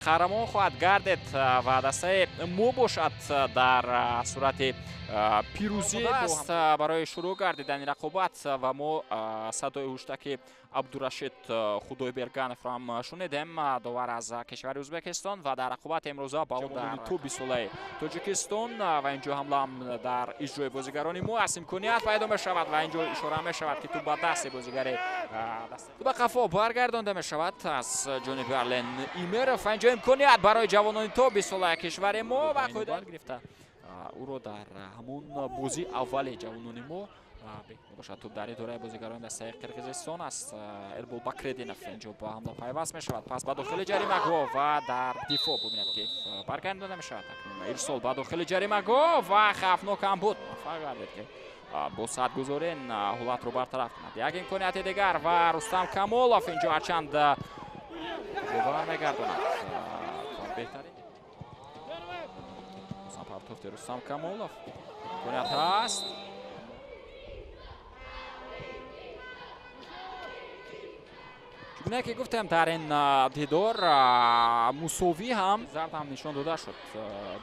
Қаҳрамон хоҳад гардид ва дастаи мо бошад дар сурати пирӯзӣ аст барои шурӯъ гардидани рақобат. Ва мо садои ҳуштаки Абдурашид Худойбергановро ҳам шунидем, довар аз кишвари Ӯзбекистон. Ва дар рақобати имрӯза ба дар то бистсолаи Тоҷикистон ва инҷо ҳамлаам дар иҷрои бозигарони мо аст, имконият пайдо мешавад ва инҷо ишора мешавад, ки тӯп ба дасти бозигари ба қафо баргардонда мешавад аз ҷониби Арлен Имеров. Ва инҷо имконият барои ҷавонони то бистсолаи кишвари мо ва қоида гирифта ӯро дар ҳамон бозии аввали ҷавонони мо бошад. Туп дар идораи бозигарони дастаи Қирғизистон аст. Эрбол Бакрединов инҷо ба ҳамла пайваст мешавад, пас ба дохили ҷаримагоҳ ва дар дифоъ бубинад, ки баргардонда мешавад. Акнун ирсол ба дохили ҷаримагоҳ ва хавфнок ҳам буд, муваффақ гардид, ки бо садгузорӣ ин ҳолатро бартараф кунад. Як имконияти дигар ва Рустам Камолов инҷо ҳарчанд бовар мегардонад беҳтарин партофти Рустам Камолов, имконият ҳаст. Чугуна ки гуфтем, дар ин дидор мусовӣ ҳам зард ҳам нишон дода шуд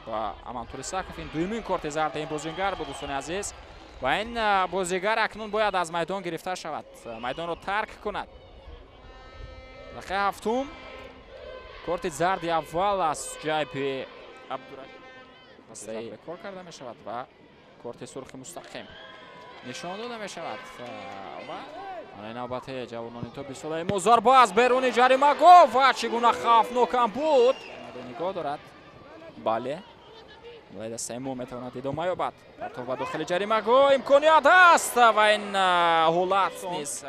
ба Амантур Исаков. Ин дуюмин корти зарди ин бозингар буд, дӯстони азиз, ва ин бозигар акнун бояд аз майдон гирифта шавад, майдонро тарк кунад. Дақиқаи ҳафтум корти зарди аввал аз ҷайби Абдурашид кор карда мешавад ва корти сурхи мустақим нишон дода мешавад. Ва навбати ҷавонони то бистсолаи мо, зарба аз беруни ҷаримагоҳ ва чӣ гуна хавфнокам буд, нигоҳ дорад. Бале, дастаи мо метавонад идома ёбад. Партов ба дохили ҷаримагоҳ, имконият ҳаст ва ин ҳолат низ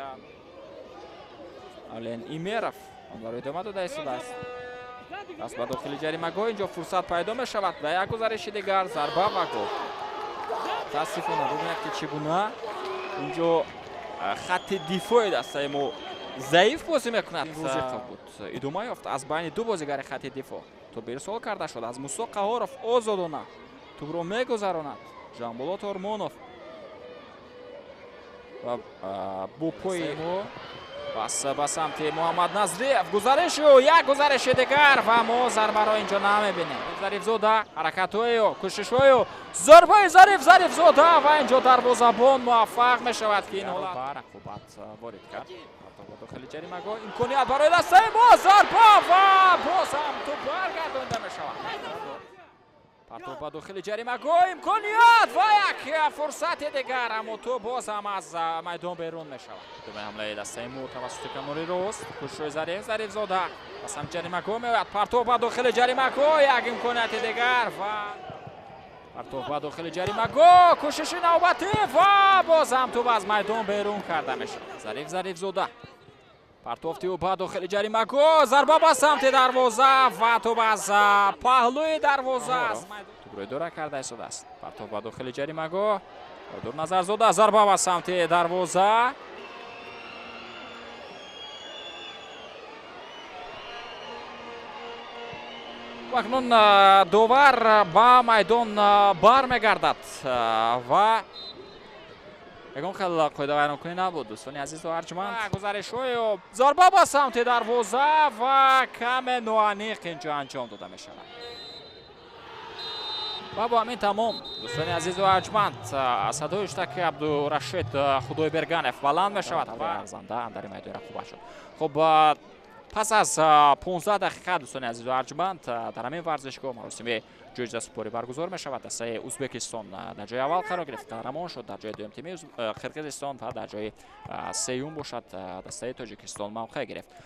Ален Имеров онро идома дода истодааст. Пас ба дохили ҷаримагоҳ инҷо фурсат пайдо мешавад ва як гузариши дигар, зарба ва гол. Мутаассифона, бубинед, ки чӣ гуна инҷо хатти дифои дастаи мо заиф бозӣ мекунад. Розиқов буд, идома ёфт аз байни ду бозигари хатти дифоъ, тӯп ирсол карда шуд аз Мусо Қаҳоров, озодона тӯпро мегузаронад Жамболот Ормонов ва бо пои мо пас ба самти Муҳаммад Назриев, гузаришу як гузариши дигар ва мо зарбаро инҷо намебинем. Зарифзода, ҳаракатҳою кӯшишҳою зарбаи Зариф Зарифзода ва инҷо дарвозабон муваффақ мешавад, ки ин ҳолат ба рақобат ворид кард. Дохили ҷаримагоҳ имконият барои дастаи мо, зарба ва боз ҳам тӯп баргардонда мешавад. Партов ба дохили ҷаримагоҳ, имконият ва як фурсати дигар, аммо тӯп боз ҳам аз майдон берун мешавад. Думи ҳамлаи дастаи мо тавассути канори рост, кӯшишҳои Зариф Зарифзода ба самти ҷаримагоҳ меояд, партов ба дохили ҷаримагоҳ, як имконияти дигар ва партов ба дохили ҷаримагоҳ, кӯшиши навбатӣ ва боз ҳам тӯп аз майдон берун карда мешавад. Зариф Зарифзода, партофти ӯ ба дохили ҷаримагоҳ, зарба ба самти дарвоза ва тӯп аз паҳлӯи дарвоза тӯпро идора карда истодааст. Партов ба дохили ҷаримагоҳ, Одур Назарзода, зарба ба самти дарвоза. Акнун довар ба майдон бармегардад ва ягон хел қоидавайронкунӣ набуд, дӯстони азизу арҷманд. Гузаришҳою зарба ба самти дарвоза ва каме ноаниқ инҷо анҷом дода мешавад. Ва бо ҳамин тамом, дӯстони азизу арҷманд, садои иштаки Абдурашид Худойберганов баланд мешавад ва арзанда андари майдони рақобат шуд. Хуб, пас аз 15 дақиқа, дӯстони азизу арҷманд, дар ҳамин варзишгоҳ маросими ҷоизасупорӣ баргузор мешавад. Дастаи Ӯзбекистон дар ҷои аввал қарор гирифт, қаҳрамон шуд. Дар ҷои дуюм тими Қирғизистон ва дар ҷои сеюм бошад дастаи Тоҷикистон мавқеъ гирифт.